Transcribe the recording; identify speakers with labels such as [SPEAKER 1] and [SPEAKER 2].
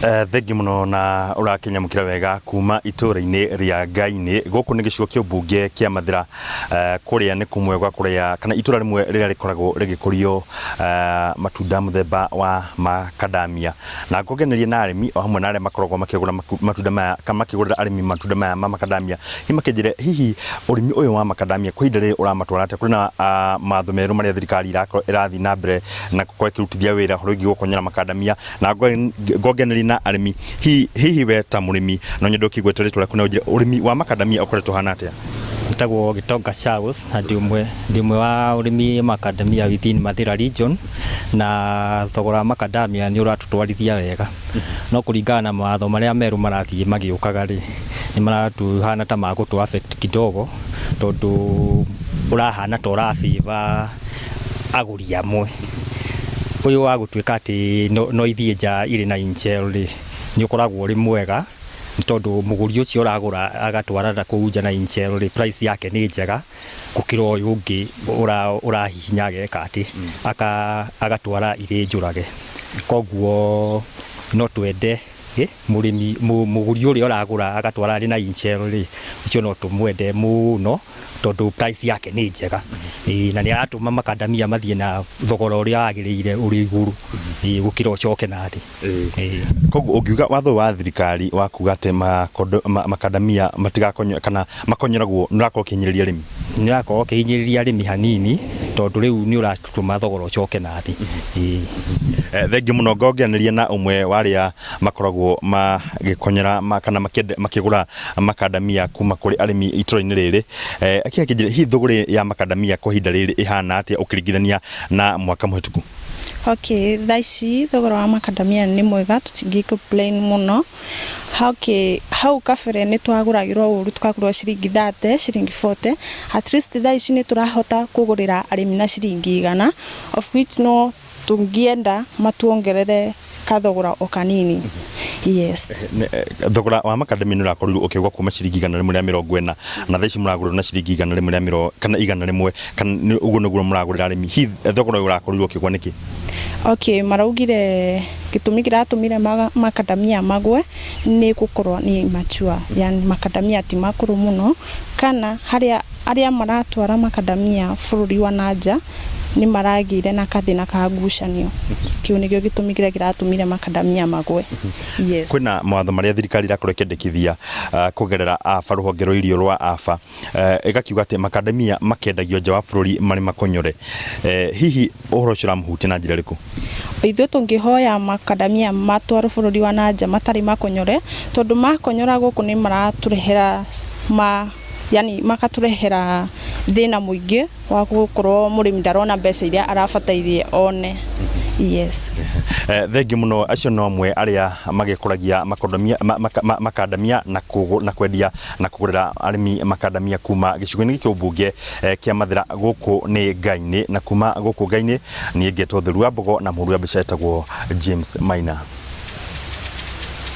[SPEAKER 1] Thengiũ mũno na ũrakĩnyamũkĩra wega kuma itũra-inĩ rĩa Ngainĩ. Gũkũ nĩ gĩcigo kĩa ũmbunge kĩa Mathĩra, kũrĩa nĩ kũmwe gwa kũrĩa kana itũra rĩmwe rĩrĩa rĩkoragwo rĩgĩkũrio matunda mũthemba wa makadamia. Na ngongeneria na arĩmi o hamwe na arĩa makoragwo makĩgũra matunda maya kana makĩgũrĩra arĩmi matunda maya ma makadamia, hihi makĩnjĩre hihi ũrĩmi ũyũ wa makadamia kwa ihinda rĩrĩ ũramatwara atĩa? Kũrĩ na mawatho merũ marĩa thirikari ĩrakorwo ĩrathiĩ na mbere na gũkorwo ĩkĩrutithia wĩra ũhoro wĩgiĩ gũkonyora makadamia. Na ngongeneria na arĩmi, hihi hihi we ta mũrĩmi no nyende ũkĩgwete rĩtwa rĩaku na ũnjĩre ũrĩmi wa makadamia ũkoretwo ũhana atĩa?
[SPEAKER 2] Njĩtagwo Gĩtonga Charles na ndĩ ũmwe wa ũrĩmi macadamia within Mathĩra region, na thogora wa macadamia nĩ ũratũtwarithia wega, no kũringana na mawatho marĩa merũ marathiĩ magĩũkaga rĩ, nĩ maratuhana ta magũtũ affect kidogo, tondũ ũrahana ta ũra favor agũri amwe. Ũyũ wa gũtuĩka atĩ no ithiĩ nja irĩ na in shell rĩ, nĩ ũkoragwo ũrĩ mwega, nĩ tondũ mũgũri ũcio ũragũra agatwara na kũu nja na in shell rĩ, price yake nĩ njega gũkĩra ũyũ ũngĩ ũrahihinya ageka atĩ agatwara irĩ njũrage. Koguo no twende mũrĩmi, mũgũri ũrĩa ũragũra agatwara arĩ na in shell rĩ, ũcio no tũmwende mũno, tondũ price yake nĩ njega. Ĩĩ, na nĩ aratũma makadamia mathiĩ na thogora ũrĩa wagĩrĩire ũrĩ igũrũ, ĩĩ, gũkĩra ũcoke na thĩ. Ĩĩ.
[SPEAKER 1] Koguo ũngiuga watho ũyũ wa thirikari wa kuga atĩ makadamia matigakonyo kana makonyoragwo nĩ ũrakorwo ũkĩhinyĩrĩria arĩmi?
[SPEAKER 2] Nĩ ũrakorwo ũkĩhinyĩrĩria arĩmi hanini, tondũ rĩu nĩ ũratũma thogora ũcoke na thĩ. Ĩĩ.
[SPEAKER 1] Thengiũ mũno. Ngongeranĩria na ũmwe wa arĩa makoragwo magĩkonyora kana makĩgũra makadamia kuma kũrĩ arĩmi itũra-inĩ rĩrĩ. Akĩnjĩre hihi thũgũrĩ ya makadamia kwa ihinda rĩrĩ ĩhana atĩa ũkĩringithania na mwaka mũhĩtũku?
[SPEAKER 3] Okay, thaa ici thogora wa makadamia nĩ mwega, tũtingĩ complain mũno. Okay, hau kabere nĩ twagũragĩrwo ũru tũkagũrĩrwo ciringi 30, ciringi 40. At least thaa ici nĩ tũrahota kũgũrĩra arĩmi na ciringi 100, of which no tũngĩenda matuongerere kathogora o kanini. Yes.
[SPEAKER 1] Thogora wa makadamia nĩ ũrakorirwo ũkĩgwa kuma ciringi 140, na thaa ici mũragũrĩrwo na ciringi igana rĩmwe rĩa mĩrongo kana 100, kana ũguo nĩguo mũragũrĩra arĩmi. Hihi thogora ũyũ ũrakorirwo ũkĩgwa nĩkĩ?
[SPEAKER 3] Okay, maraugire gĩtũmi kĩratũmire makadamia magwe nĩ gũkorwo nĩ immature, yani makadamia ti makũrũ mũno, kana harĩa arĩa maratwara makadamia bũrũri wa na nja nĩ maragĩire na kathĩna ka ngucanio. Kĩu nĩkĩo gĩtũmi kĩrĩa kĩratũmire makadamia magwe. Yes.
[SPEAKER 1] Kwĩna mawatho marĩa thirikari ĩrakorwo ĩkĩendekithia kũgerera AFA, rũhonge rwa irio rwa AFA, ĩgakiuga atĩ makadamia makendagio nja wa bũrũri marĩ makonyore. Hihi ũhoro ũcio ũramũhutia na njĩra ĩrĩkũ?
[SPEAKER 3] Ithuĩ tũngĩhoya makadamia matwarwo bũrũri wa na nja matarĩ makonyore, tondũ makonyora gũkũ nĩ maratũrehera ma yani makatũrehera thĩna mũingĩ wa gũkorwo mũrĩmi ndarona mbeca iria arabatairie one. Yes.
[SPEAKER 1] Thengiũ mũno. Acio no amwe arĩa magĩkũragia makondomia makandamia na kwendia na kũgũrĩra arĩmi makandamia kuma gĩcigo-inĩ gĩkĩ ũmbunge kĩa Mathĩra. Gũkũ nĩ Ngai-inĩ, na kuma gũkũ Ngai-inĩ niĩ ngetwo Theru wa Mbogo na mũhũri wa mbica etagwo James Maina.